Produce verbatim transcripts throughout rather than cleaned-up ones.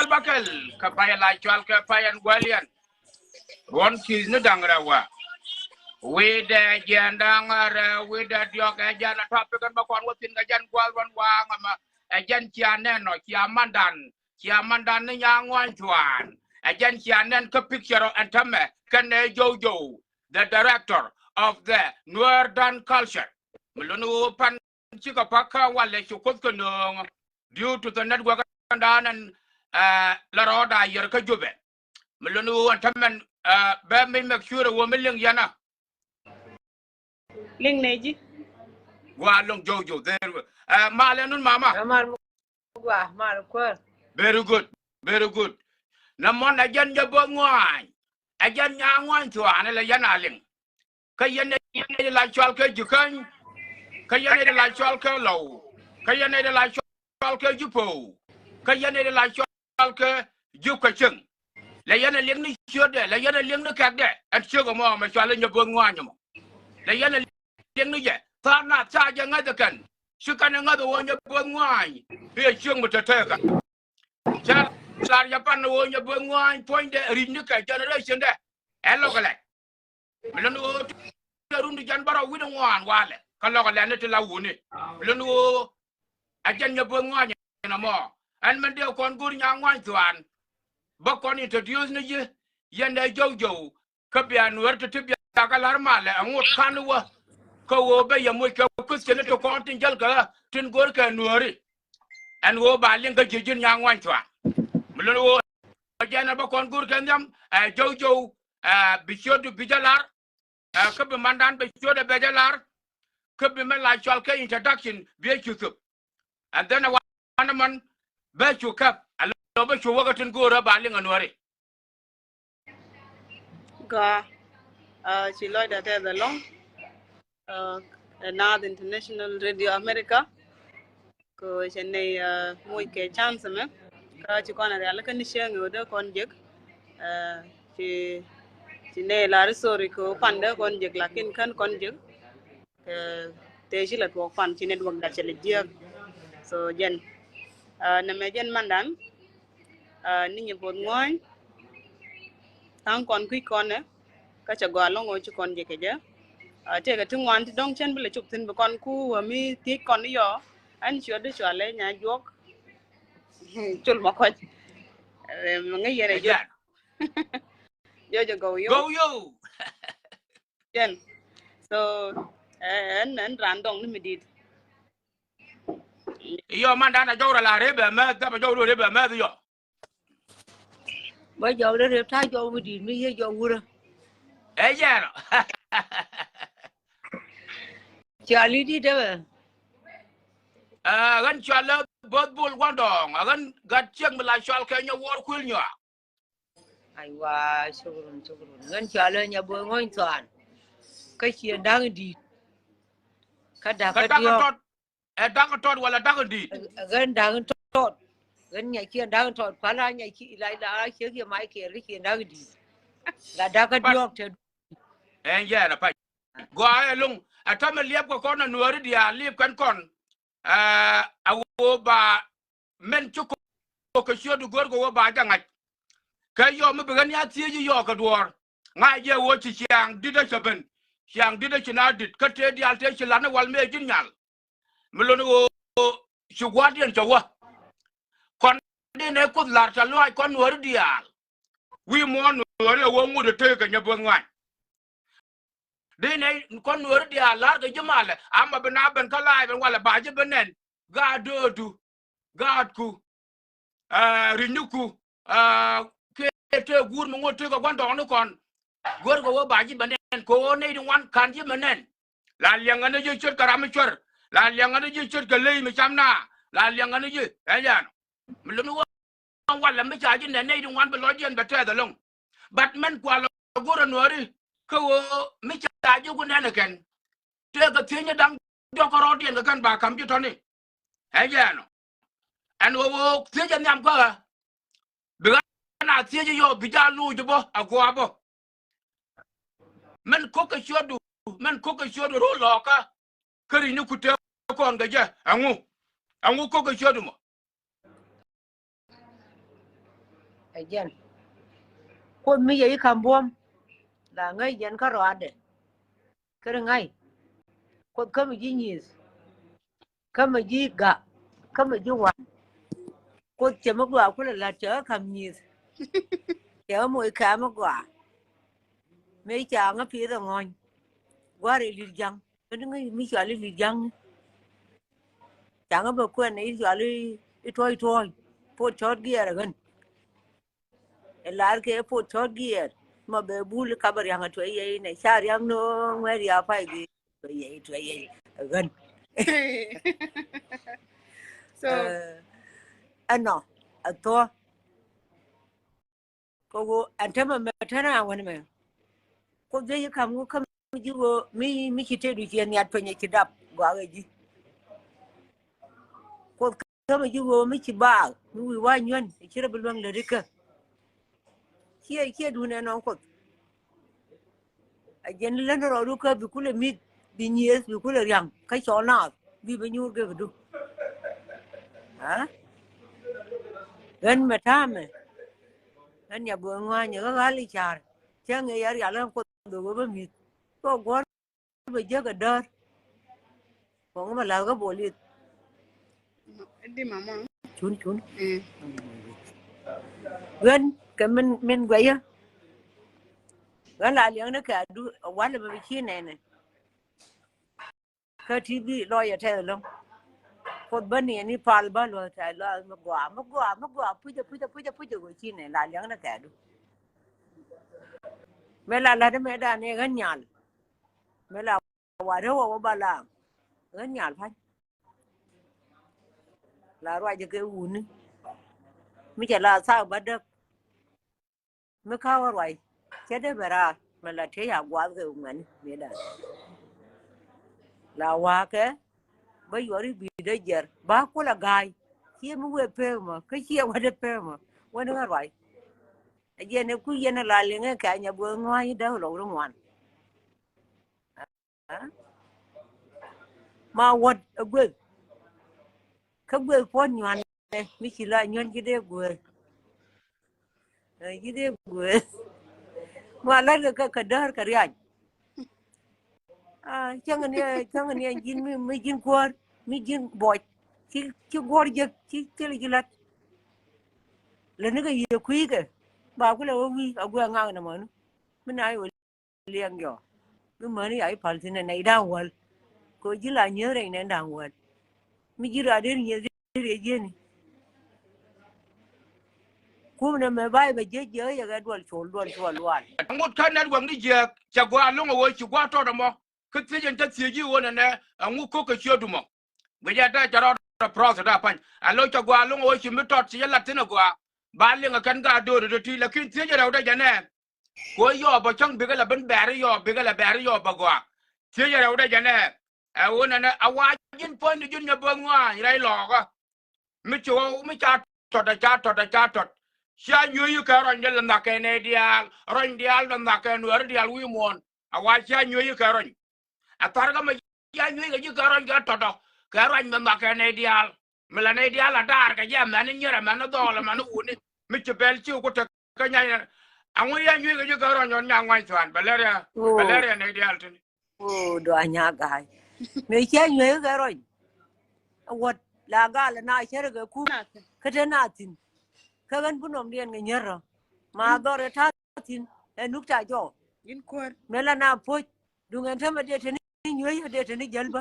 Bäkɛl kɛ pay la cɔal kɛ pay ɛn guäliɛn. Ruɔn ki̱th ni da̱ŋ rɛw wä. Wi̱dɛ jiɛn da̱ŋ rɛw wi̱dɛ diɔ̱k ɛ jɛn a tɔpic ɛn bä kɔn wä thi̱n kɛ jɛn guäl ruɔn waŋ ɛmɛ. Ɛ jɛn cia nɛn nɔ cia mandan. Cia mandan ni Nyaŋɔny Thuan. Ɛ jɛn cia nɛn kä picture ɛn tämɛ kɛnɛ Jow Jow, the director of the Northern culture. Mi luni ɣöö pan cikɛ pak kä walɛ ci Kuoth kɛ nööŋ due to the network ɛn da̱a̱n ɛn la rɔɔda yɛr kä Jubɛ. Mi luni ɣöö ɛn tämɛn bɛ mi make sure ɣöö mi liŋ yɛn a liŋ nɛ ji̱. Gua loŋ Jow Jow there. Malɛ nun mama. Gua mal kuäär. Very good, very good. Nɛ mɔn ɛ jɛn jɛ both ŋuany. Ɛ jɛn Nyaŋɔny Thuan lɛ yɛn a liŋ. Kä yɛn ɛ la cɔal kɛ Jikäny. Kä yɛn ɛ la cɔal kɛ Lɔw. Kä yɛn ɛ la cɔal kɛ Jupou. Kä yɛn ɛ la cɔal kɛ Jupkɛ cieŋ. Lɛ yɛn ɛ liŋ ni ciötdɛ, lɛ yɛn ɛ liŋ ni kɛkdɛ. Ɛn ciek ɛmɔ mɛ cɔal inyɛ both ŋuany ɛmɔ. Lɛ yɛn ɛ liŋ ni jɛ thaar na thaar jɛ ŋäth ɛ kɛn. Ci kɛn ɛ ŋäth ɛ ɣöö nyɛ both ŋuany iɛ cieŋ mi tɛtɛɛkä. Ca lar jɛ pan ɣöö nyɛ both ŋuany puɔ̱nydɛ ri̱c ni kɛ generation dɛ. Ɛ lɔk ɛ lɛ mi lon ɣöö ti run ti jɛn bärɔw wi̱cdɛ ŋuan walɛ kä lɔk ɛ lɛ ni ti la wuni. Mi lon ɣöö a jɛn nyɛ both ŋuany ɛn ɛmɔ. Ɛn mɛn dee kɔn go̱r Nyaŋɔny Thuan bä kɔn introduce ni ji̱. Yɛn ɛ Jow Jow kä bia Nuäär ti ti bia kä la̱r malɛ ɛ ŋot ka̱n wä. Kä ɣöö bä yɛ moc kɛ question ti kɔn tin jäl kɛ ɣä tin go̱r kɛ Nuääri. Ɛn ɣöö ba liŋ kä ji̱ ji̱n Nyaŋɔny Thuan. Mi lon ɣöö jɛn ɛ bä kɔn go̱r kɛ nhiam ɛ Jow Jow ɛ bi ciötdu bi jɛ lar. Ɛ kä bi mandan bɛ ciötdɛ bɛ jɛ lar. Kä bi mɛ la cɔal kɛ introduction bi ɛ cu thöp. And then ɛ wanɛ mɔn bɛ cu käp ɛ lɔ bɛ cu wäkä tin go̱o̱rä ba liŋ ɛ Nuääri. Gɔaa. Ci lɔcdä tɛth ɛlɔ̱ŋ ɛ Naath International Radio America. Kɛ cɛ nɛy moc kɛ chance mɛ kä ci kɔn a rialikä ni cäŋ ɣöö dee kɔn jek. Ci ci nɛy lar i̱ sorry kɛ ɣöö pan dee kɔn jek lakin kän kɔn jek. Kɛ tëë ci la tuɔɔk pan ci network da cɛ lɛ jiääk. So jɛn nɛmɛ jɛn mandan ni nyɛ both ŋuɔ̱ny. Tha̱a̱ŋ kɔn kui̱c kɔn ɛ kä cɛ gɔaa lo̱ŋ ɣöö ci kɔn jɛ kɛ jɛ. Tëëkɛ ti ŋuan ti dɔ̱ŋ cɛn bi lɛ cop thi̱n bi kɔn ku wä mi thiec kɔn ni yɔ. Ɛn cuɛ di cualɛ nya juɔk. Col ma kɔc. Ŋäc yɛn ɛ jɛ. Jɔjɛ gɔw yo. Gɔw yo. Jɛn. So ɛn ɛn ran dɔŋ ni mi dit. Yɔ mandan a jɔw rɛ la rɛ bɛ mɛth dap a jɔw rɛ bɛ mɛth yɔ. Bä jɔw rɛ rɛ ta jɔw mi dit mi yɛ jɔw wurä. Ɛ jɛn ɔ. Cɔal i̱ di dee bɛ. Ɛ ɣän cɔal lä both bul gua̱ndɔɔŋ ɛ ɣän gat ciek mi la cɔal kɛ nyɛ wuɔr kuil nyɔa. Aiwa, cukurun, cukurun. Ɣän cɔal ɛ nyɛ both ŋɔ̱ny thuan. Kä ciɛ da̱ŋ di̱i̱t. Kä da̱k kä diɔ̱k. Ɛ da̱ŋ tɔt wala da̱ŋ di̱i̱t. Ɣän da̱ŋ tɔt. Ɣän nyɛ ciɛ da̱ŋ tɔt kuala nyɛ ci la la ciek yɛ mai kɛɛr kä ciɛ da̱ŋ di̱i̱t. La da̱k kä diɔ̱k te. Ɛn jɛ ɛn a pac. Gɔaa ɛ lo̱ŋ ɛ tɔmɛ liɛp kɛ kɔn ɛ Nuääri diaal liɛp kɛn kɔn. Ɛ a ɣöö ba mɛn ci kok kɛ ciötdu go̱o̱r kɛ ɣöö ba jɛ ŋa̱c. Kɛ yɔm mi bi ɣän ya thiec i̱ yɔɔk kɛ duɔ̱ɔ̱r ŋa̱c jɛ ɣöö ci ciaŋ di̱t ɛ cɛ ben. Ciaŋ di̱t ɛ ci na di̱t kä tëë diaal tëë ci la̱t ni wal mëë ji̱n nyal. Mi lon ɣöö ci gua̱a̱rdiɛn cɛ wä. Kɔn di nɛ Kuoth la̱r tɛ lɔaac kɔn Nuääri diaal. Wi̱i̱ muɔ̱ɔ̱n Nuääri ɛ wä ŋut ɛ tëëk kɛ nyɛ bo̱th ŋuany. Di nɛ kɔn Nuääri diaal la̱r kɛ ji̱ malɛ ama bi na ben kä la̱a̱c ben walɛ ba ji̱ bi nɛn. Gaat döödu. Gaatku. Ɛ ri̱cniku. Ɛ kɛ tëë guur mi ŋot tëëk kɛ gua̱ndɔɔŋnikɔn. Go̱rkɛ wä ba ji̱ bɛ nɛn kɛ ɣöö nɛy ti ŋuan ka̱n ji̱ bɛ nɛn. La liɛŋä ni ji̱ ce̱tkɛ ram mi cuɛr. La liɛŋä ni ji̱ ce̱tkɛ ley mi cam na. La liɛŋä ni ji̱ ɛn yɛn. Mi lo̱ni wä walɛ mi ca ji̱ nɛn nɛy ti ŋuan bi lɔcdiɛn bɛ tɛth ɛlɔ̱ŋ. But mɛn kualɛ go̱rɛ Nuääri kä ɣöö mi ca ji̱ ku nɛn ɛ kɛn. Tëëkɛ thiec ni da̱ŋ diɔ̱k kärɔɔdiɛn kɛ kɛn ba ka̱m ji̱ tɔ̱ni. Ɛ jɛ ɛnɔ. Ɛn ɣöö ɣöö thiec ɛ nhiam kä ɣä. Bi ɣän a thiec ɛ yɔɔ bi jaal loc bä a gua̱a̱ bä. Mɛn ko̱k kɛ ciötdu mɛn ko̱k kɛ ciötdu ro̱o̱ lɔɔkä. Kä ri̱cniku tëë kɔn kɛ jɛ ɛŋu. Ɛŋu ko̱k kɛ ciötdu mɔ. jɛn. Kuoth mi yɛ i̱ ka̱m buɔ̱m la ŋäc jɛn kä rɔaadɛ. Kä ri ŋa̱c Kuoth kämɛ ji̱ nyieth, kämɛ ji̱ gak, kämɛ ji̱ wa̱n. Kuoth cɛ mi gɔaa kulɛ la̱t cɛ ɣä ka̱m nyieth. Cɛ ɣä moc kɛ̈mɛ gɔaa. Mëë ca ŋä pi̱eth ɛ ŋɔ̱ny gua̱r ɛ li̱t ja̱ŋ. Kä ni ŋäc mi cɔal i̱ li̱t ja̱ŋni. Ca ŋä bä kuɛn i̱ cɔal i̱ tuɔ̱c tuɔ̱ɔ̱ny. Pot cɔ̱ɔ̱t giɛɛr ɛ ɣän. Ɛ lar kɛ pot cɔ̱ɔ̱t giɛɛr ma bɛ bul i̱ kap ɛ ria̱ŋ ɛ tuɛc yɛy nɛ ca ria̱ŋ ni ŋuɛ̈t ria̱a̱ pay gi tuɛc yɛy tuɛc yɛy ɛ ɣän. So ɛnɔ ɛ thuɔ̱. Kɛ ɣöö ɛn tämɛ mɛ tɛn a wän mɛ. Kuoth ji̱ ka̱m ɣöö käm ji̱ ɣöö mi mi ci tëëdu ciɛ nhiat peny ci dap gɔaa ɣɛ ji̱. Kuoth käm ji̱ ɣöö mi ci baak mi wi̱i̱ wa nyuän ci rɛ bi luäŋ lät ikä. Ciɛ ciɛ duun ɛnɔ Kuoth. A jɛn län rɔɔdu kä bi kulɛ mi̱th bi nyieth bi kulɛ ria̱ŋ kä cɔl naath bi bi nyuur gekädu. Ɣän mɛ ta̱a̱mɛ ɣän ya böö ŋɔa̱a̱nyɛ ɣä ɣa̱l i̱ ca̱r. Cäŋ ɛ ya rial ɣän Kuoth bɛ wee bä mi̱th. Kɛ guɔ̱r bɛ jiäk ɛ däär. Kɔŋ bɛ la̱th kä bolith. Di mama. Cun cun. Ɣän kɛ min min guɛyä. Ɣän la liɛŋni kɛ adu walɛ bɛ bi ci nɛnɛ. Kä ti bi lɔyɛ tɛth lo̱ŋ. Kuoth bä niɛni pal bä luɔth tɛth lo̱ŋ mi gɔaa mi gɔaa mi gɔaa pucä pucä pucä pucä ɣöö ci nɛn la liɛŋni kɛ adu. Mëë la la̱t mëë dan ni ɣän nyal. Mëë la wa rɛw wa wä ba la ɣän nyal pa̱ny. La ruacä kɛ wuni mi cɛ la thak bä däk. Mi ka̱wä ruac cɛ dee bɛ raar mɛ la tëë ya guath kɛ ŋuɛ̈ni mëë dan. La wa̱a̱kɛ bä yuɔri bi̱i̱dä jiɛr ba kulɛ ga̱a̱c. Ciɛ mi wee pek mɔ kä ciɛ wä dee pek mɔ wä ni ɣä ruac. A jiɛn ɛ kui̱ yɛn ɛ la liŋɛ kɛ a nyɛ buɔth ŋɔ̱a̱ny däk lɔk ri ŋuan. Ma wät ɛ gueth. Kä gueth puɔ̱n nyuan ɛ mi ci la nyuan ci dee gueth. Ci dee gueth. Ma lät kɛ kɛ däär kɛ riac. Cäŋ ni cäŋ ni ji̱n mi mi ji̱n kuäär mi ji̱n buɔc. Ci ci guɔ̱r jek ci ci li ci lät. Lät ni kɛ yiëë kui̱ kɛ ba kulɛ wä wi̱i̱ a guɛ ŋak ni mɔni. Mi na iwä liɛŋ yɔ. Bi mäni ya i̱ pal thin ɛ nɛy da̱ŋ wäl. Kɛ ji̱ la nyieth rɛy nɛn da̱ŋ wäl. Mi ji̱ rat in nyieth in riɛ jieni. Kum nɛ mɛ bay bɛ jiɛ jiɛ yɛ kɛ duɔl col duɔl col lual. Ŋut kä network ni jiɛ cɛ gua loŋ a wä ci gua tɔt ɛmɔ. Kä thiec in cä thiec i̱ ɣöö nɛnɛ ɛŋu ko̱k kɛ ciöt dumɔ. Guic ɛ tɛ̈ cɛ rɔɔdɛ process da pa̱ny. Ɛ lo̱c cɛ gɔaa lo̱ŋ ɛ ɣöö ci mi tɔt ci jɛ lat thi̱n ɛ gɔaa. Ba liŋ ɛ kɛn ka do̱r ɛ dee ti lakin thiec ɛ rɛwdɛ jɛ nɛ. Kɛ ɣöö yɔɔp ɛ cäŋ bikɛ la ben bɛ̈ri yɔɔp bikɛ la bɛ̈ri yɔɔp ɛ gɔaa. Thiec ɛ rɛwdɛ jɛ nɛ. Ɛ ɣöö nɛnɛ a wa ji̱n puɔ̱nydu ji̱n nyɛ böth ŋɔaany rɛy lɔɔkä. Mi ci ɣɔw mi ca tɔt a ca tɔt a ca tɔt. Cia nyuec kɛ rɔny dee lɛ nhak kɛ nɛy diaal rɔny diaal lɛ nhak kɛ nuɛɛri diaal wi̱i̱ muɔ̱ɔ̱n. A wa cia nyuec kɛ rɔny. A thar kä mɛ cia nyuec kɛ ji̱ kɛ rɔny kɛ tɔt ɔ kɛ rɔny mɛ nhak kɛ nɛy diaal. Mi la nɛy diaal a daar kɛ jɛ a mɛn ni nyier a mɛn ni dhɔɔl a mɛn ni wuni mi ci bɛl ci ku tek kä nyany. A ŋu ya nyuec kɛ ji̱ kɛ rɔny ɔ nya ŋuany thuan bɛ lɛr ya bɛ lɛr ya nɛy diaal tini. Wo dua nya ga̱a̱c. Mëë cia nyuec kɛ rɔny. Wäd la gal na cär kɛ kum. Kä te na thi̱n. Kä ɣän bi nɔmdiɛn kɛ nyier rɔ. Ma dhɔr ɛ ta̱a̱ thi̱n. Ɛ nuk ta jɔɔ. Mëë la na poc. Duŋ ɛn tämɛ dee te ni nyuec dee te ni jäl bä.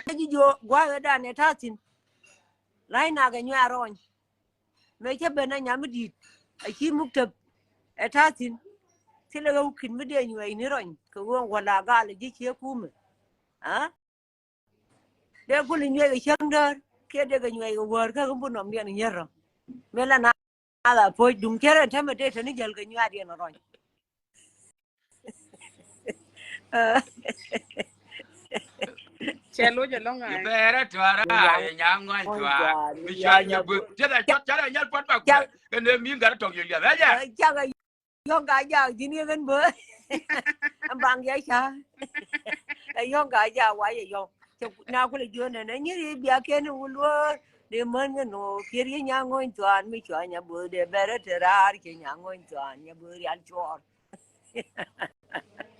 Kä ji̱ jiö gua̱a̱k ɛ dan ɛ ta̱a̱ thi̱n. La̱c nak ɛ nyuec a rɔny. Mëë cä ben a nyam mi di̱i̱t a ci muk tep ɛ ta̱a̱ thi̱n. Thilɛ ɣä wä ki̱n mi dee nyuɛɛc ni rɔny kɛ ɣöö wä la gal ji̱ cië kumɛ. A dee kul nyuɛɛc kɛ cäŋ däär kiɛ dee kɛ nyuɛɛc kɛ wäär kä ɣä bun nɔm diɛn nyier rɔ. Mëë la na la poc duŋ cɛ rɛn tämɛ dee te ni jäl kɛ nyuɛɛc diɛn rɔny. Cɛ loc ɛlɔ̱ŋ a. Bɛɛrɛ tuaar a yɛ nyaŋ ŋɔny tuaar mi cɔal yɛ böth. Cɛ cɔt cɛ rɛ nyal puɔt ba kuɛ kɛ ne mi gat tɔk yɛ liath ɛ jɛ. Cak a yɔ̱ŋ ka jak ji̱n yɛ kɛn böth. Ɛn baŋ yɛ ca. Ɛ yɔ̱ŋ ka jak wa yɛ yɔ̱ŋ. Cɛ na kulɛ jiön nɛ nɛ nyiri bia kɛn wul wä. Dee män kɛ no̱o̱ kiɛr yɛ Nyaŋɔny Thuan mi cua Nyabo̱o̱th dee bɛrɛ te raar kiɛ Nyaŋɔny Thuan Nyabo̱o̱th rial cuɔɔr.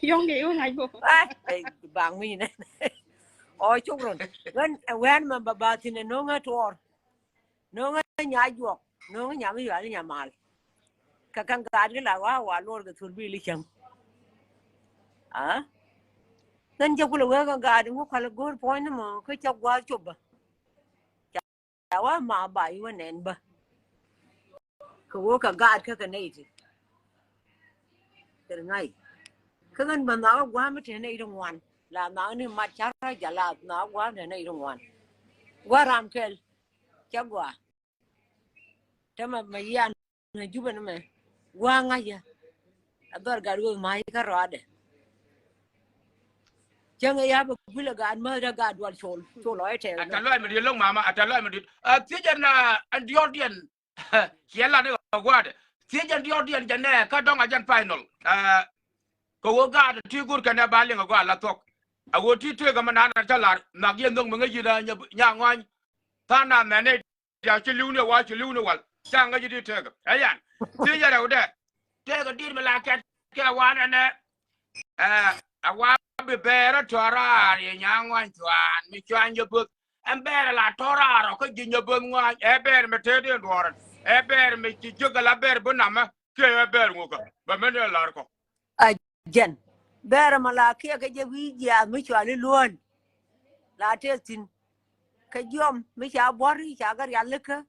Yɔ̱ŋ kɛ yɔ̱ŋ ŋa̱c bä. Ai, ai, baŋ mi nɛ. Ɔ cuk run. Ɣän, ɛ wɛn mɛ ba ba thin ɛ no̱ŋ ɛ tuɔɔr. No̱ŋ ɛ nya juɔk. No̱ŋ ɛ nya mi yual nya mal. Kɛ ka̱n gaat kɛ la wa wa luɔr kɛ thur bi li cäŋ. A? Ɣän jɛ kulɛ wee kɛ gaat ŋu kɔl go̱o̱r puɔ̱ny ni mɔ kä cɛ gua̱a̱th cop bä. Ca wa ma ba iwä nɛn bä. Kɛ wä kɛ gaat kä kɛ nɛy ti. Kɛ ri ŋa̱c. Kä ɣän bä nhɔakä gua̱a̱m mi te nɛy ti ŋuan. La nhɔakä ni mat ca rɔ jal la nhɔakä gua̱a̱m te nɛy ti ŋuan. Gua̱a̱ ram kɛl. Ca gua̱a̱. Te mɛ mɛ yian. Ŋä Jupɛ ni mɛ gua̱a̱ ŋa̱cä. A dhɔr gat wek ma̱a̱c kä rɔadɛ. Cäŋ ɛ ya̱ bɛ guilɛ gaat mäth dee gaat dual col col ɔ ɛ tɛɛk. Ata lɔc mi di̱t lo̱ŋ mama, ata lɔc mi di̱t. A thiecän ɛn diɔ̱ɔ̱rdiɛn. Ciɛ lat ni ɣä gua̱a̱dɛ thiecän diɔ̱ɔ̱rdiɛn jɛ nɛ kä dɔ̱ŋ a jɛn final. Kɛ ɣöö gaat ti go̱r kɛnɛ ba liŋ ɛ gɔaa la thuɔ̱k. A ɣöö ti tëëk ɛmɛ naan a cä lar nhak yɛ nhök mi ŋäc yi̱n a Nyaŋɔny. Tha̱a̱ŋ na mɛn nɛ diaw ci li̱w ni wa ci li̱w ni wal ca ŋäc di tëëkä. Ɛ yan thiec ɛ rɛwdɛ tëëkä di̱t mi la kɛt kɛ wanɛ nɛ. Ɛ, ɛ wa bi bɛɛrä tɔ̱ raar yɛ Nyaŋɔny Thuan mi cuan yɛ böth. Ɛn bɛɛrɛ la tɔ̱ raar ɔ kä ji̱ yɛ böth ŋɔaany ɛ bɛɛr mi tëëd in duɔ̱ɔ̱rän ɛ bɛɛr mi ci jiäk ɛ la bɛɛr bi namä kiɛ ɛ bɛɛr ŋukä bɛ mɛn ɛ la̱r kɔ. A jɛn bɛɛr ɛmɔ la kiɛ kɛ jɛ wi̱i̱ jiaath mi cuali luɔ̱ɔ̱n. La tëë thi̱n kɛ jiɔm mi ca buɔ̱r i̱ ca kɛ rialikä.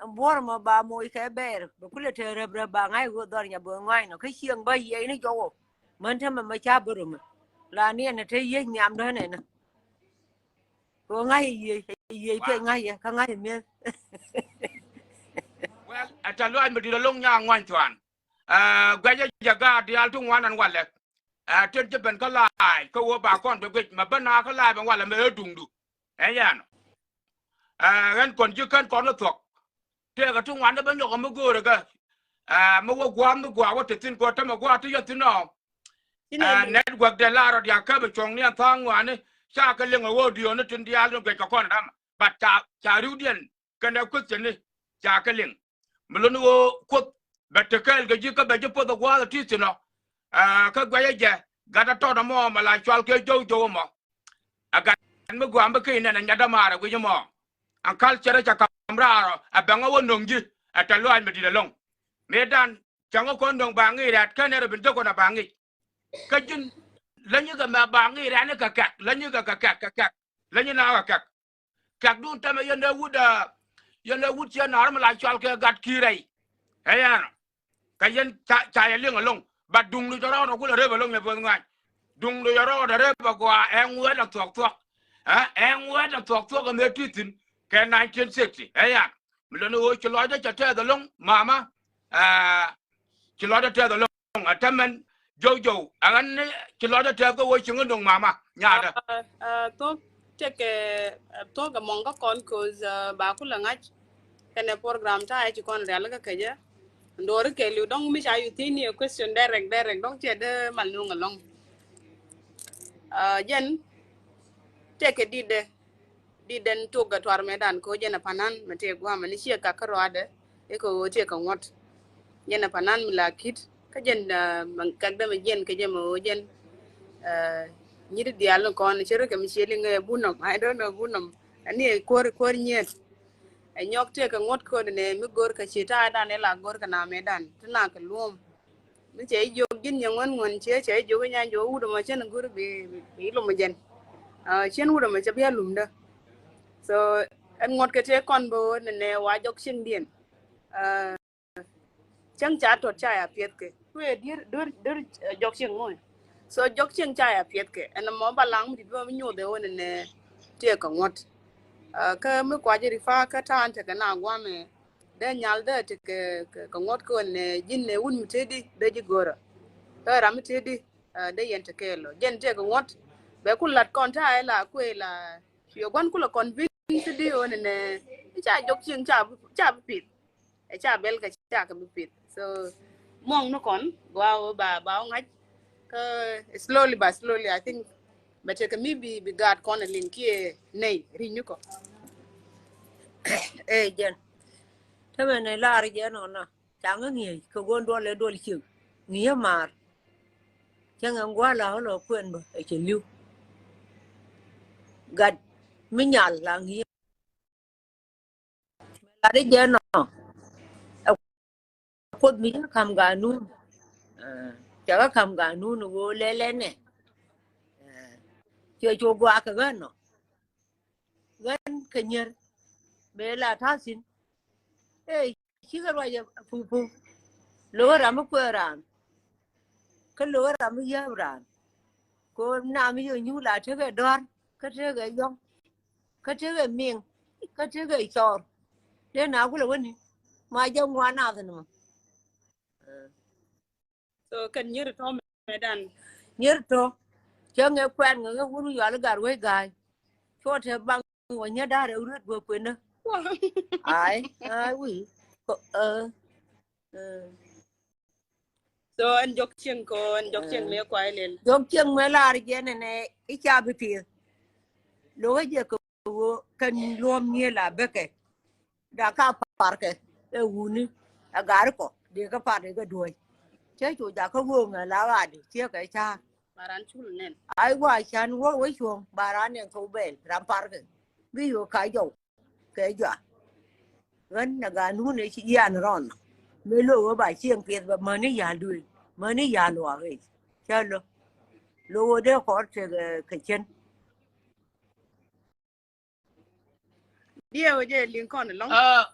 Ɛn buɔ̱r ɛmɔ ba moc kɛ bɛɛr bɛ kulɛ te rɛp rɛp ba ŋa̱c ɣöö dhɔr nya bɛ ŋa̱c nɔ kä cieŋ bä yiɛc ni jɔk ɔ. Män te mɛ mɛ ca bä römɛ la niɛn ɛ te yiec nhiam dɔ̱n ɛnɛ. Kɛ ɣöö ŋa̱c i̱ yiëë, i̱ yiëë piɛc ŋa̱c yɛ, kä ŋa̱c i̱ mi̱eth. Well, ɛ tɛ luaac mi di̱t alo̱ŋ Nyaŋɔny Thuan. Ɛ, guɛcä jɛ gaat diaal ti ŋuan ɛn walɛ. Ɛ, tet jɛ ben kä la̱a̱c, kä ɣöö ba kɔn bi guic, mɛ ben na kä la̱a̱c ben walɛ mɛ ɣä duŋdu. Ɛ yɛn ɔ. Ɛ, ɣän kɔn ji̱ kän kɔn kä thuɔ̱k. Tëëkä ti ŋuan ni bä nyɔk ɔ mi göörä kɛ. Ɛ, mi wä gua̱a̱th mi gua̱a̱ wä te thi̱n kɛ ɣöö tämɛ gua̱a̱ ti yɛ thi̱n ɔ. Ɛ, network dɛ la rɔ diaal kä bi cuɔ̱ŋ ni ɛn tha̱a̱ŋ ŋuani ca kɛ liŋ ɛ ɣöö diɔ̱ɔ̱ni tin diaal ni guic kɛ kɔn ɛ damɛ. But ca, ca ri̱wdiɛn kɛnɛ kueth cɛ ni ca kɛ liŋ. Mi luni ɣöö kuoth bɛ te kɛɛl kɛ ji̱ kä bɛ ji̱ puɔth ɛ gua̱a̱th ɛ ti thi̱n ɔ. Ɛ, kä guɛcä jɛ gat ɛ tɔt ɛmɔ mɛ la cual kɛ jo̱w jo̱w ɛmɔ. Ɛ gat mi gua̱a̱m bi keny nɛn ɛ nyat dämaar ɛ guic ɛmɔ. Ɛn culture ca ka̱m raar ɔ ɛ bɛŋ ɛ wä no̱ŋ ji̱ ɛ tɛ luaac mi di̱t ɛlɔ̱ŋ. Mëëdan cäŋ ɛ kɔn no̱ŋ ba ŋi̱i̱c rɛ̈t kɛn ɛ rɔ bin jek kɔn ɛ ba ŋi̱i̱c. Kä ji̱n länyikɛ mɛ ba ŋi̱i̱c rɛ̈t ni kɛ kɛk länyikɛ kɛ kɛk kɛ kɛk läny na kɛ kɛk. Kɛkdun täämɛ yɛn dee wut, ɛ, yɛn dee wut ciɛ naar mi la cɔal kɛ gat ki̱i̱r rɛy. Ɛ yɛn ɔ. Kɛ yɛn ca, ca yɛ liŋ ɛlɔ̱ŋ. But duŋdu jɔrɔɔdɛ kulɛ rep ɛlɔ̱ŋ yɛ bo̱th ŋa̱c. Duŋdu jɔrɔɔdɛ rep ɛ gɔaa ɛ ŋuɛt ɛ thuɔ̱k thuɔ̱k. Ɛ, ɛ ŋuɛt ɛ thuɔ̱k thuɔ̱k ɛ mëë ti thi̱n kɛ nineteen sixty. Ɛ yan. Mi lɛni ɣöö ci lɔcdä cɛ tɛth ɛlɔ̱ŋ mama. Ɛ, ci lɔcdä tɛth ɛlɔ̱ŋ. Ɛ tämɛn jow jow. Ɛ ɣän ni ci lɔcdä tɛth kä wä cieŋ kä no̱ŋ mama. Nyaatdä. Ɛ, ɛ, thuɔ̱k tëkɛ, ɛ, thuɔ̱k ɛmɔŋ kä kɔn, 'cause, ɛ, ba kulɛ ŋa̱c. Kɛnɛ program ta̱a̱ ɛ ci kɔn rialikä kecä. Ndoori kɛɛliw dɔ̱ŋ mi ca yuth thiecni ɛ question direct, direct dɔ̱ŋ ciɛ dee mal nuŋ ɛlɔ̱ŋ. Ɛ, jɛn tëkɛ di̱tdɛ. Di̱t den tok ɛ tuar mëëdan kɛ ɣöö jɛn ɛ pa̱nan mɛ tëë gua̱a̱mɛ ni ciɛ kak kä rɔaadɛ. I̱ kɛ ɣöö tëë kɛ ŋuɔ̱t. Jɛn ɛ pa̱nan mi la ki̱t kä jɛn, ɛ, mɛ kak dämɛ jiɛn kɛ jɛ mɛ ɣöö jɛn, ɛ, nyi̱t diaal ni kɔn cɛ rikɛ mi ciɛ liŋ ɛ bunɔm. I don't know bunɔm. Ɛni ɛ kuäär, kuäär nyiet. Ɛ nyɔk tëë kɛ ŋuɔ̱t kɛ ɣöö nɛ mi go̱r kɛ ci ta̱a̱dan ɛ la go̱r kɛ na mëëdan ti na kɛ luɔ̱ɔ̱m. Mi cɛ jiök ji̱n nyɛ ŋuän ŋuän ciɛ cɛ jiök i̱ nya jiök wut ɛmɔ cɛn go̱r bi, bi, bi lom jɛn. Ɛ, cɛn wut ɛmɔ cɛ bia lumdä. So ɛn ŋuɔ̱t kɛ tëë kɔn bä ɣöö nɛnɛ wa jɔk cieŋdiɛn. Ɛ, cäŋ ca tɔt ca ya piɛth kɛ. Kuɛ dier, dier, dier, ɛ, jɔk cieŋ mɔ. So jɔk cieŋ ca ya piɛth kɛ. Ɛn ɛmɔ ba laŋ mi di̱t bä mi nyoth ɛ ɣöö nɛnɛ tëë kɛ ŋuɔ̱t. Ɛ, kä mi kuacä ri fa kä ta̱a̱n tekɛ na gua̱a̱mɛ. Dee nyal dee ti kɛ, kɛ, kɛ ŋuɔ̱t kɛ ɣöö nɛ ji̱n nɛ wut mi tëëdi dee ji̱ go̱rä. Kä ram mi tëëdi, ɛ, dee yɛn ti kɛɛl ɔ. Jɛn tëë kɛ ŋuɔ̱t. Bɛ ku lat kɔn ta̱a̱ ɛ la kuëë la. Cuɛ gua̱n ku la convince di ɣöö nɛ nɛ. Ca jɔk cieŋ ca bi, ca bi pith. Ɛ ca bɛl kɛ ca kɛ bi pith. So, muɔ̱ŋ ni kɔn, gɔaa ɣöö ba, ba ɣä ŋa̱c. Kä slowly by slowly, I think, bɛ tekɛ mi bi, bi gaat kɔn ɛ liŋ kiɛ nɛy ri̱c ni kɔ. Ɛ jɛn. Tämɛ ni lar jɛn ɔnɔ. Caŋä ŋi̱eec kɛ gon duɔl ɛ duɔl ciek. Ŋi̱eec maar. Cäŋɛ ŋuala ɣä lɔ kuɛn bä ɛ cɛ li̱w. Gat mi nyal la ŋi̱eec. Lat i̱ jɛ nɔ. Ɛ Kuoth mi cä ka̱m ganun. Cɛ kä ka̱m ganun ɣöö lɛlɛ nɛ. Cɛ cu gɔaa kɛ ɣän nɔ. Ɣän kɛ nyier. Bee la ta̱thi̱n. Ëë, cikɛ ruac ɛ pupu. Lo̱k ram mi kuɛ raan. Kä lo̱k ram mi yääp raan. Ko nam mi yɛ nyuur la tekɛ dɔ̱r. Kä tekɛ yɔ̱ŋ. Kä tekɛ miŋ. Kä tekɛ cɔɔr. Dee na kulɛ wäni. Ma jɛ ŋuan nath ni mɔ. So kɛn nyier tɔ mɛ dan. Nyier tɔ. Cɛ ŋɛ kuɛn ŋɛ ŋɛ wun yɔal gar wec ga̱a̱c. Cuɔ te baŋ wä nyɛ da̱r ɛ wurät guɔ kuenä. Ai, ai wi̱i̱. Ko, ɛ, ɛ. So ɛn jɔk cieŋ ko, ɛn jɔk cieŋ mɛ kuay lel. Jɔk cieŋ mɛ lar jɛ nɛnɛ i̱ ca bi pieth. Lo̱k ɛ jɛ kɛ ɣöö kɛn luɔ̱m nyiee la bekɛ. Da ka parkɛ ɛ wuni ɛ gari kɔ dee kä par dee kä duɔ̱ɔ̱c. Cɛ cu jakä wööŋ ɛ la ɣaadi ciɛ kɛ ca̱a̱r. Ba ran cul nɛn. Ai wa can wä wä cuɔ̱ŋ ba ran nɛn kɛ wä bɛl ran parkɛ. Bi yo̱o̱ ka jɔw kɛ jɔa. Ɣän nɛ ganun ɛ ci yian rɔn. Mëë lo̱k wä ba cieŋ piɛth bɛ mäni ya̱l duëël mäni ya̱l luaak ëë. Cä lo̱k lo̱k wä dee kɔr tek kɛ cien. Diɛ wä jɛ liŋ kɔn lɔŋ. Ah,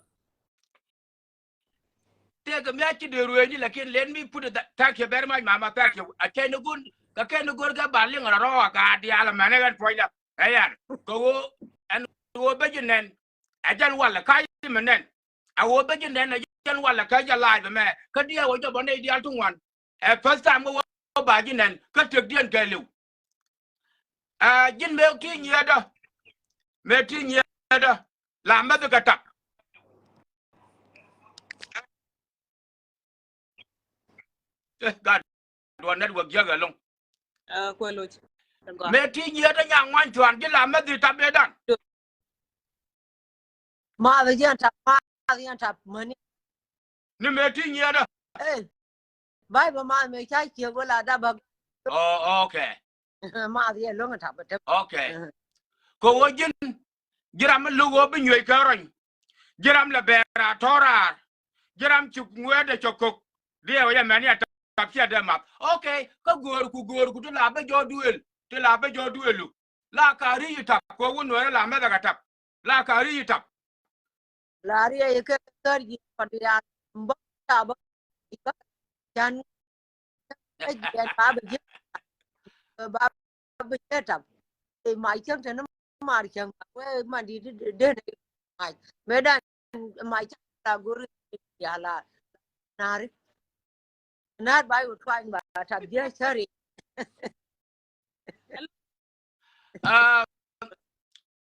tëëkɛ mi a ci dee ruëëni lakin let me put it that, thank you very much mama, thank you. A kɛn ni gun kɛ kɛn ni gun kɛ ba liŋ rɔ rɔ a gaa diaal a mɛn ɛ ɣän puɔ̱ny la. Ɛ yan kɛ ɣöö ɛn ɣöö bä ji̱ nɛn. Ɛ jɛn walɛ ka ji̱ mi nɛn. A ɣöö bä ji̱ nɛn ɛ jɛn walɛ ka jɛ laaj bɛ mɛ kä diɛ wä jɔbɔ nɛy diaal ti ŋuan. Ɛ first time kä wä ba ji̱ nɛn kä tëkdiɛn kɛɛliw. Ɛ ji̱n mëë ti nyiɛɛdä. Mëë ti nyiɛɛdä la mɛth kɛ tap. Eh, gat duɔ network jiäk ɛlɔŋ. Ɛ kuɛ loc. Mëë ti nyiɛɛdä nya ŋuany cuan ji̱ la mɛth tap ëëdan. Math yɛn tap, math yɛn tap mäni. Ni mëë ti nyiɛɛdä. Ɛ. Bai bä math mëë ca ciek wä la dap bä. Oh, okay. Math yɛ lo̱ŋ tap bä tep. Okay. Kɛ wä ji̱n ji̱ ram mi lo̱k wä bi nyuec kɛ rɔny. Ji̱ ram lɛ bɛɛr a tɔ̱ raar. Ji̱ ram ci ŋuɛɛdɛ cɛ kök. Diɛ wä yɛ mɛn yɛ tap ciɛ dee math. Okay. Kä göör ku göör ku ti la bä jɔɔ duëël ti la bä jɔɔ duëëlu. La ka ri yi tap kɛ wä nuɛɛrä la mɛthɛ kɛ tap. La ka ri yi tap. La ri yi kɛ kär yi kɔn ya mbä ta bä yi bä can kɛ jiɛn ba bä jiɛ ba bä jiɛ tap. Ma cäŋ te ni mar cäŋ wee man di di den ma me dan ma cäŋ la gori ya la nari. Nar ba yu twany ba tap jɛ cari. Ah,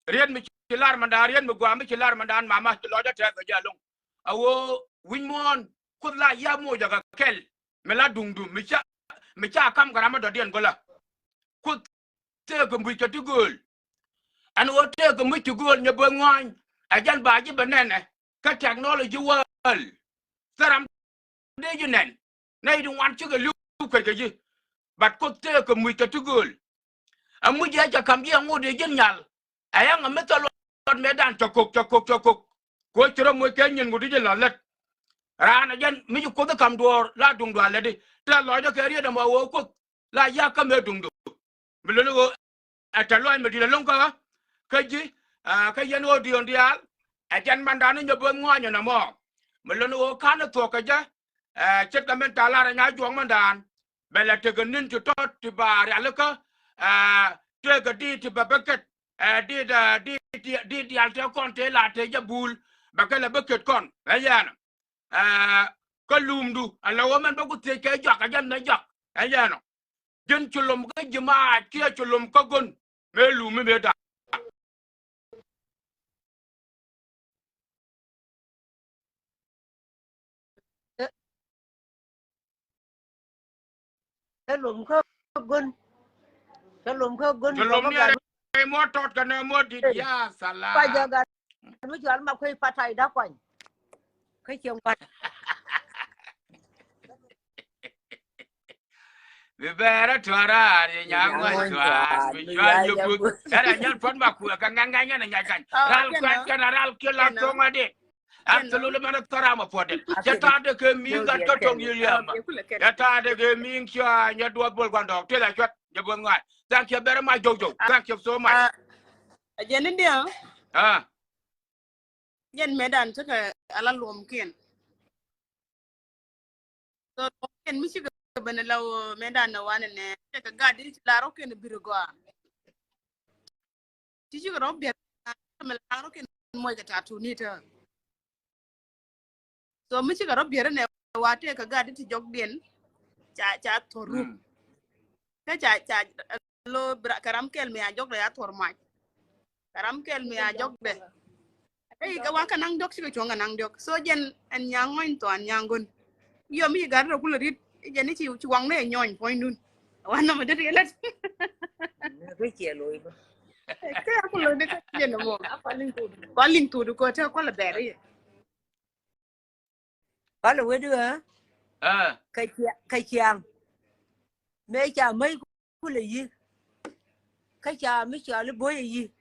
riet mi ci lar mandan, riet mi gua mi ci lar mandan mama ci lɔcdä tɛth kɛ jɛ aloŋ. A wo wi̱ny muɔ̱ɔ̱n kuth la ya moc a kɛ kɛl mi la duŋdu mi ca mi ca kam kɛ ram mi dɔ̱diɛn gola. Kuth tëëkɛ muc kɛ ti gööl. Ɛn ɣöö tëëkɛ muc ti gööl nyɛ böth ŋɔ̱a̱ny ɛ jɛn ba ji̱ bɛ nɛnɛ kä technology world. Thil ram dee ji̱ nɛn nɛy ti ŋuan cikɛ li̱w kuec kɛ ji̱. But kuoth tëëkɛ muc kɛ ti gööl. Ɛ muc ɛ cɛ ka̱m ji̱ ɛ ŋot ɛ ji̱n nyal. Ɛ yaŋ ɛ mi thil luɔt mëëdan cɛ kok cɛ kok cɛ kok. Kuoth ci rɔ moc kɛ nyin ŋot i̱ ji̱ la lät. Raan ɛ jɛn mi ci kuoth i̱ ka̱m duɔɔr la duŋdu a lätdi. Tɛ lɔcdä kɛ riet ɛmɔ ɣöö kuoth la yak kä mëë duŋdu. Mi luni ɣöö ɛ tɛ luɔny mi di̱t alo̱ŋ kä kä ji̱ kä yɛn ɣöö diɔ̱ɔ̱ŋ diaal. Ɛ jɛn mandan ni nyɛ bo̱th ŋɔaanyɛ nɔmɔ. Mi luni ɣöö ka̱n ni thuɔ̱k kɛ jɛ. Ce̱tkɛ min ta̱a̱ lar ɛ nya juɔk mandan bɛ lɛ tekɛ ni̱n ti tɔt ti ba rialikä. Tëëkɛ diit ti bɛ bä ket diit diit diit diaal tëë kɔn tëë la tëë jɛ buul bɛ kɛ lɛ bä ket kɔn ɛ yɛn. Kä lumdu ala wä mɛn bä ku thiec kɛ jɔak a jɛn mɛ jɔak ɛ yɛn ɔ. Ji̱n cu lom kä ji̱ maac kiɛ cu lom kä gon mëë lum mi mëë da̱a̱k. Kä lom kä gon. Kä lom kä gon. Kä lom ni rɛy muɔ tɔt kɛ nɛ muɔ dit ya salam. Mi cɔal ma kuec patai da kuany. Kä cieŋ kuany. Bi bɛɛrɛ tɔ̱raar yɛ nyaŋ ŋɔ̱c cuaar mi cuaar yɛ buth. Ɛrɛ nyɛn puɔ̱t ma kuɛ kɛ ŋaŋ ŋaŋ nyɛn ɛ nyac kany. Ral kuɛn kɛn a ral kiɛ la thoŋ adi. Absolutely mɛn a thɔra ma puɔ̱t dɛ. Cɛ ta̱a̱ dɛ kɛ mi̱i̱ŋ gat kä to̱ŋ yi̱ liɛm. Cɛ ta̱a̱ dɛ kɛ mi̱i̱ŋ cia nyɛ duɔth bol gua̱ndɔɔk tëë la cuɛt nyɛ buɔth ŋa̱c. Thank you very much Jojo. Thank you so much. A jɛn ni diɛ. Ah. Jɛn mëëdan tekɛ ala luɔmkiɛn. So luɔmkiɛn mi cikɛ ben ala mëëdan nɛ wanɛ nɛ tekɛ gat di ci lar rɔ kɛn bir gɔaa. Ci cikɛ rɔ biɛr mɛ lar rɔ kɛn muɔc kɛ tatuni tɛ. So mi cikɛ rɔ biɛr nɛ wa tekɛ gat di ti jɔkdiɛn ca ca thor rup. Kä ca ca lo kɛ ram kɛl mi a jɔkdɛ ya thor mac. Kɛ ram kɛl mi a jɔkdɛ. Ɛ kɛ wa kɛ naŋ diɔk cikɛ cuɔ̱ŋ kɛ naŋ diɔk. So jɛn ɛn nyaŋ ŋɔny thɔ ɛn nyaŋ gon. Yɔ mi ci gat rɔ kulɛ rit jɛn ni ci ci waŋ ni ɛ nyɔny puɔ̱nydun. Wa nɔmɔ det kɛ lät. Kɛ ya kulɛ det kɛ jɛn mɔ. Kɔ liŋ tudu kɔ te kɔlɛ bɛr yɛ. Kɔlɛ wet ɣä. Kä ciaŋ mëë ca mäc kulɛ yi̱. Kä ca mi cɔal i̱ bo̱y ɛ yi̱.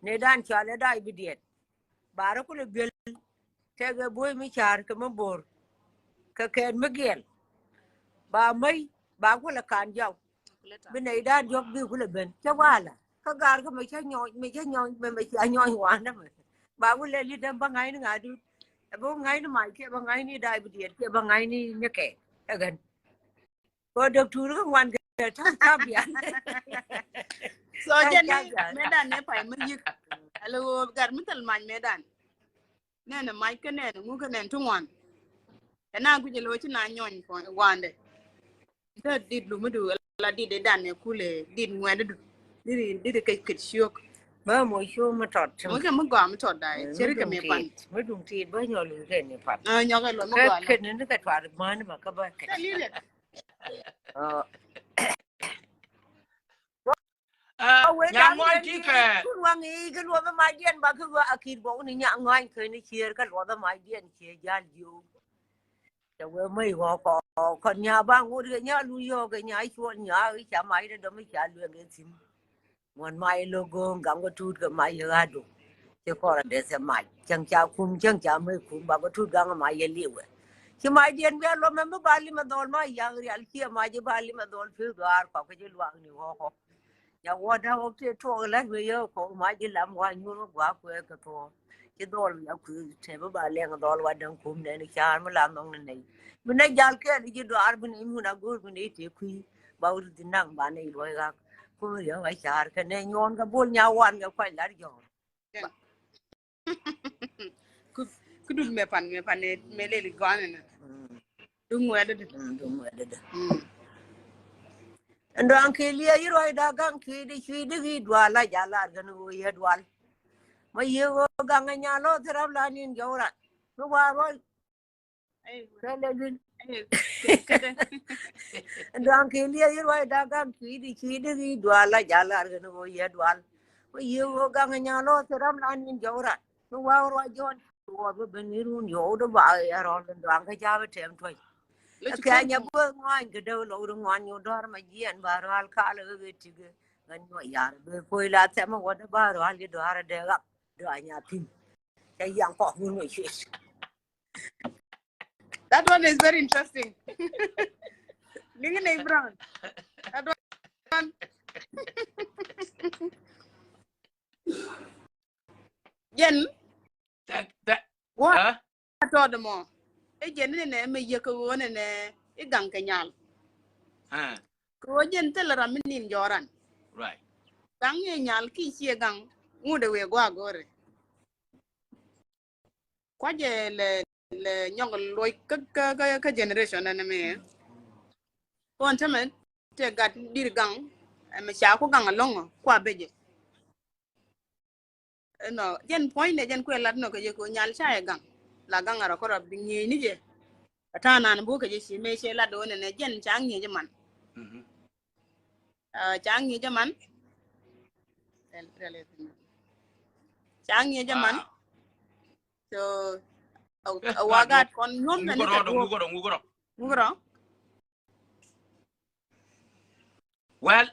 Ni dan cɔal ɛ dac bi diɛt. Ba rɔ kulɛ biɛl. Tɛk ɛ bo̱y mi ca̱r kɛ mi bo̱r. Kɛ kɛɛt mi giɛl. Ba mäc ba kulɛ kan jɔw. Bi nɛy da̱a̱n diɔ̱k bi kulɛ ben cä walɛ kä gaar kä mɛ cä nyɔny mɛ cä nyɔny mɛ mɛ cä nyɔny wanɛ mɛ. Ba kulɛ li däm bä ŋa̱cni ŋa̱cdu. Ɛ bä ŋa̱cni mac kiɛ bä ŋa̱cni da̱a̱n bi diɛt kiɛ bä ŋa̱cni nyɛ kɛ ɛ gɛn. Kɔ däk tuur kä ŋuan kɛ ta̱p ta̱p bian. So jɛn ni mɛ dan ni pay mɛ yik. Alo gar mi thil mac mɛ dan. Nɛn ɛ mac kä nɛn ɛ ŋu kä nɛn ti ŋuan. Ɛ na guic ɛ lo̱c ci na nyɔny kɔn wandɛ. Kä dit lumidu la dit ɛ dan ɛ kulɛ dit ŋuɛ̈tdu. Dit dit ɛ kec kec ciök. Bä mo ciök mi tɔt. Mo kɛ mi gɔaa mi tɔt da̱a̱ ceri kɛ mi pan. Mi duŋ tit bä nyɔk luny kɛ ni pan. Nyɔk ɛ luɔt mi gɔaa. Kɛ ni kɛ tuar män ma kä bä kɛ. Kɛ li lɛ. Nyan ŋuan ti kɛ. Kun waŋ i̱ kɛ luɔth ma jiɛn ba kɛ ɣöö a kit bɔk ni nyan ŋuan kɛ ni cier kɛ luɔth ma jiɛn cier jal jiw. Cɛ wee mɛ i̱ ɣɔk kɔ kɔn nya ba ŋut kɛ nya lu yɔk kɛ nya cuɔl nya i̱ ca ma i̱ dee dɔm i̱ ca lueŋ kɛ thim. Ŋuan ma i̱ lo̱k go̱o̱ŋ gaŋ kɛ tuut kɛ ma i̱ ɣa̱du. Ci kɔr a dee thɛ mac cäŋ ca kum cäŋ ca mɛ kum ba kɛ tuut gaŋ ma i̱ liwɛ. Ci ma i̱ diɛn bia luɔmɛ mi ba limɛ dhɔl ma i̱ yaŋ rial ciɛ ma ji̱ ba limɛ dhɔl pi̱w dhɔaar kɔk kɛ ji̱ luaak ni ɣɔk kɔ. Nya wä da̱k ɣɔk tëë tuɔɔk la̱t wee yɛ kɔ ma ji̱ lam wa nyuur wä gua̱a̱k kuɛ kɛ thuɔɔk. Ci dhɔl ya kui̱ tɛpä ba lɛŋ dhɔl wa däŋ kum nɛn i̱ ca̱a̱r mi la nhɔŋ ni nɛy. Mi nɛ jal kɛɛl i̱ ji̱ dɔaar bi nɛy mun a go̱o̱r bi nɛy tëë kui̱ ba wä ri dhi naŋ ba nɛy luɔ̱c ɣak. Ko̱r yɛ wa ca̱a̱r kɛ nɛ nyuɔ̱ɔ̱n kɛ bol nya wan kɛ kuac lat jɔ̱ɔ̱r. Kä dul mɛ pan mɛ pan mɛ lel gɔn ni. Duŋ wɛt dee. Duŋ wɛt dee. Ɛn dɔaŋ kɛ liɛ yi ruac da gaŋ kɛ di cui̱ di ri dual la jal lar gɛn ɣöö yɛ dual. Ma yiëë ɣöö gaŋ ɛ nya lɔ thil rap la nin jɔw rat mi wa ruac. Kɛ lɛ lun. Ɛn dɔaŋ kɛ liɛ yi ruac da gaŋ kɛ di cui̱ di ri dual la jal lar gɛn ɣöö yɛ dual. Ma yiëë ɣöö gaŋ ɛ nya lɔ thil rap la nin jɔw rat. Mi waw ruac jɔn. Wä bi ben ni run yɔw di ba ya rɔl ni duaŋ kä jabä tɛm tuɔc. Kɛ nya bä ŋuany kɛ dee lɔw di ŋuan nyu dɔr ma jiɛn ba rɔl kal kä kɛ tigɛ. Ŋän nyuɔ yar bɛ koy la thɛm wä di ba rɔl di dɔr dee gak. Dɔr nya pim. Cɛ yaŋ kɔk wun wä cuec. That one is very interesting. Liŋi ni Brown. That one. Jɛn. Wä tɔt mɔ. Ɛ jɛn ni nɛ mɛ yɛ kɛ ɣöö nɛ nɛ i̱ gaŋ kɛ nyal. Kɛ ɣöö jɛn thilɛ ram mi nin jɔran. Gaŋ yɛ nyal ki ciɛ gaŋ ŋut ɛ wëë gua̱a̱ go̱rɛ. Kuacɛ lɛ lɛ nyɔk luɔc kä kä kä generation ɛn ɛmɛ. Kɔn tämɛ tɛ gat dir gaŋ ɛmɛ ca ku gaŋ alɔŋ kua becɛ. Ɛnɔ jɛn puɔ̱nydɛ jɛn kuɛ lat nɔ kɛ jɛ kɛ nyal ca yɛ gaŋ la gaŋ arɔ kɔrɔ bi ŋi̱eec ni jɛ. Ɛ ta̱a̱ nan bukɛ jɛ ci mëë cɛ lat wä nɛnɛ jɛn ca ŋi̱eec man. Ca ŋi̱eec man. Ca ŋi̱eec man. So, a, a wagat kɔn nyuɔm na ni kɛ duɔk. Ŋuk rɔ, ŋuk rɔ. Well,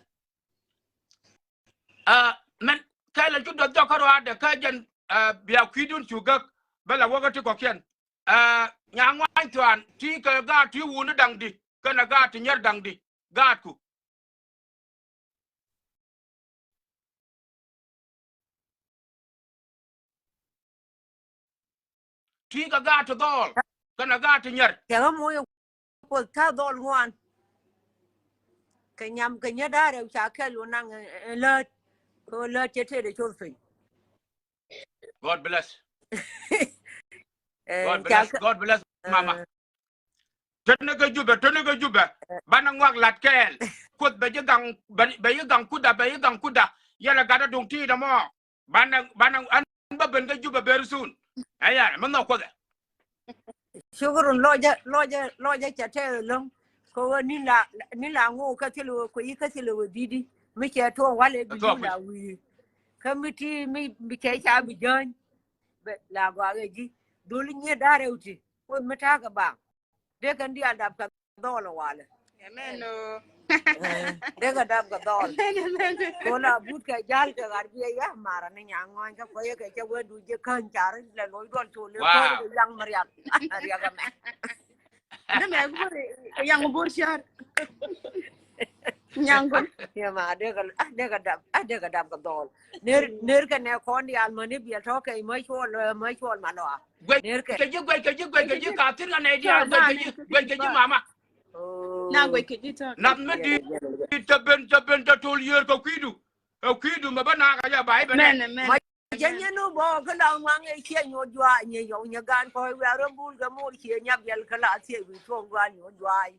uh, mɛn kɛl a cu duɔth jɔk kä ruaadɛ kä jɛn, uh, bia kui̱dun cu gäk bä la wäkä ti kɔkiɛn. Uh, Nyaŋuany Thuan ti kɛ gaat ti wuni daŋdi kɛnɛ gaat ti nyɛr daŋdi gaatku. Ti kɛ gaat ti dhɔɔl kɛnɛ gaat ti nyɛr. Kɛ ɣä moc ɛ Kuoth ta̱ dhɔl ŋuan. Kɛ nyam kɛ nyɛ da̱rɛ ca kɛl wä naŋ, eh, eh, läät. Kɛ ɣä läät cɛ tëëdɛ coth piny. God bless. Eh, God bless. God bless, mama. Tönä kä Jubɛ, tönä kä Jubɛ. Banɛ ŋuak lat kɛɛl. Kuoth bɛ ji̱ gaŋ, bɛ, bɛ ji̱ gaŋ kuda, bɛ ji̱ gaŋ kuda. Yɛlɛ gat a duŋ ti̱i̱t ɛmɔ. Banɛ, banɛ, an bä ben kä Jubɛ very soon. Ɛ yɛlɛ, mi nhɔk Kuothɛ. Cukurun lɔcä, lɔcä, lɔcä cɛ tɛth ɛlɔ̱ŋ. Kɛ ɣöö ni la, ni la ŋo̱o̱k kä thilɛ ɣöö kui̱ kä thilɛ ɣöö dhidi. Mi cɛ tuɔɔk walɛ bi la wi̱i̱. Kä mi ti mi, mi cɛ ca bi jäny. Bɛ la gɔaa kɛ ji̱. Dholi nyiet da̱rɛ wä ti. Kuoth mi ta̱a̱ kɛ baaŋ. Dee kɛn diaal dap kɛ dhɔl walɛ. Amen o. Dee kɛ dap kɛ dhɔl. Amen, amen. Kona but kɛ jal kɛ ɣar biɛ ya mara ni Nyaŋuany kä kɔyɛ kɛ cɛ wee du jɛ käny car lɛ loc duɔl col lɛ kɔn kɛ yaŋ mɛ riak. Riak mɛ. Ni mɛ gur yaŋ bor car. Nyaŋ gɔn. Yɛ ma dee kɛ, ah, dee kɛ dap, ah, dee kɛ dap kɛ dhɔl. Ner, ner kɛ nɛ kɔn diaal mäni biɛl tɔ̱ kɛ mɛ cuɔl, mɛ cuɔl ma lɔa. Guec kɛ ji̱, guec kɛ ji̱, guec kɛ ji̱ ka thir ka nɛy diaal, guec kɛ ji̱, guec kɛ ji̱ mama. Na guec kɛ ji̱ tɔ̱. Nath mi di̱i̱t tɛ ben, tɛ ben tɛ tol yiër kɛ kui̱du. Ɛ kui̱du mɛ bä nakä jɛ ba i̱ ben. Mɛn, mɛn. Jɛ nyɛ ni bɔ kä la ŋuaŋ ɛ ciɛ nyuɔ̱th jua̱a̱ nyɛ yɔw nyɛ gan kɔc wiaa rɔ bul kɛ mor ciɛ nya biɛl kä la thiɛ wi̱i̱ tuɔ̱ŋ gua̱a̱r nyuɔ̱th jua̱a̱.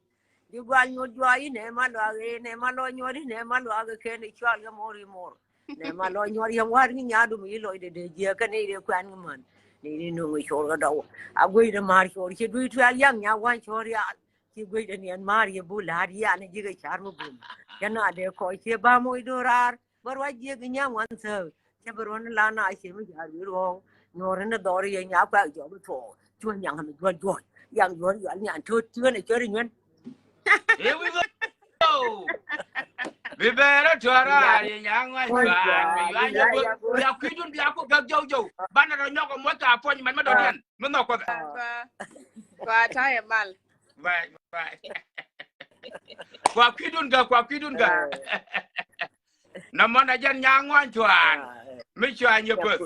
Di gua̱a̱r nyuɔ̱th jua̱a̱ inɛ ma luaak inɛ ma lɔ nyuɔ̱th inɛ ma luaak kɛn i̱ cual kɛ mor i̱ mor. Nɛ ma lɔ nyuɔ̱th yɛn wa̱r ni nya̱a̱dum i̱ lɔcdɛ dee jiɛɛk kɛn i̱ dee kuɛn kɛ män. Ni ni nuŋ i̱ cor kɛ dɔw a guecdɛ ma̱a̱r cor ciɛ dui̱ tuɛl yaŋ nya wa̱ny cor yaal. Ci guecdɛ niɛn ma̱a̱r yɛ bul la̱a̱t ya̱a̱n ji̱ kɛ ca̱r mi bum. Cɛ na dee kɔc ciɛ ba̱a̱ moc do̱raar. Bä ruac jiɛk i̱ nyaŋ wan thäk cä bä ruɔ̱n la na cie mi ja̱a̱r wi̱i̱ ruɔ̱ɔ̱k nyuɔ̱ɔ̱r in dɔɔr yɛ nyaak kuak jɔk bi thuɔɔk cuɛ nyaŋ mi juɔl juɔl yaŋ juɔl yual nyan to̱t ci ɣän ɛ cär inyuɛn. Here we go. Bi bɛɛrä tuɔrä a ri nyaŋ wan cuaar mi yual yɛ bia kui̱dun bia ku gäk jɔw jɔw banɛ rɔ nyɔk ɔ muɔc ka puɔ̱ny mɛn mi dɔ̱diɛn mi nhɔk kuɔthɛ. Kua ta̱yɛ mal. Bye, bye. Kua kui̱dun gäk, kua kui̱dun gäk. Nɔmɔ na jɛn nyaŋ wan cuaar mi cuaar nyɛ puɔth.